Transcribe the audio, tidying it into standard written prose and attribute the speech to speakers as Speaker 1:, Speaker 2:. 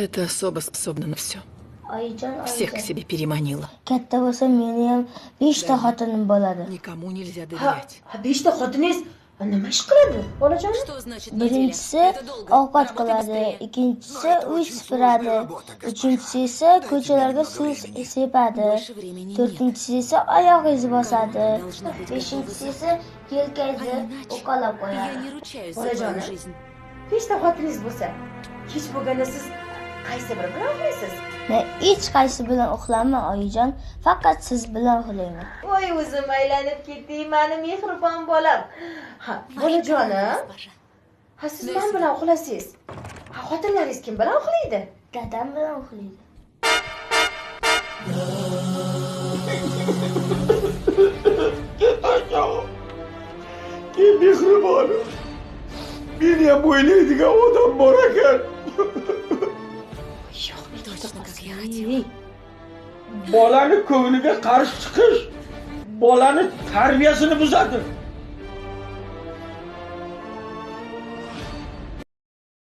Speaker 1: Эта особа способна на все.
Speaker 2: Oyijon,
Speaker 1: Всех к
Speaker 2: oyijon.
Speaker 1: себе переманила.
Speaker 2: Katta bo'lsam, meni ham beshta xotinim bo'ladi.
Speaker 1: Никому нельзя
Speaker 3: Ha,
Speaker 1: доверять.
Speaker 3: ha, beshta xotiningiz nima ish qiladi, bolajonim?
Speaker 4: Что значит неделя?
Speaker 2: Birinchisi
Speaker 4: Это долго.
Speaker 2: ovqat
Speaker 4: Работай
Speaker 2: qiladi,
Speaker 4: быстрее.
Speaker 2: ikkinchisi uy supuradi, uchinchisi esa ko'chalarga suv sepadi,
Speaker 4: Больше времени нет.
Speaker 2: to'rtinchisi esa oyog'ingizni bosadi,
Speaker 4: Должна быть готова
Speaker 2: beshinchisi
Speaker 4: завтра.
Speaker 2: esa yelkangizni
Speaker 4: Иначе
Speaker 2: uqalab
Speaker 4: я
Speaker 2: qo'yadi.
Speaker 4: не ручаюсь за твою
Speaker 3: Bolajonim,
Speaker 4: жизнь.
Speaker 3: beshta xotiningiz bo'lsa, kech bo'lganda siz qaysi biri bilan uxlaysiz?
Speaker 2: Men hech qaysi bilan uxlamayman, oyijon, faqat siz bilan uxlayman.
Speaker 3: Voy, o'zim aylanib ketding, mani mehribon bolam. Ha, bolajonim,
Speaker 4: Госпожа.
Speaker 3: ha, siz man bilan uxlasangiz, ha, xotinlaringiz kim bilan uxlaydi?
Speaker 2: Dadam bilan uxlaydi.
Speaker 5: Ey mehribonim, meni ham o'ylaydigan odam bor ekan.
Speaker 4: Точно, как я хотела.
Speaker 5: Bolani ko'ngliga qarshi chiqish bolani tarbiyasini buzadi.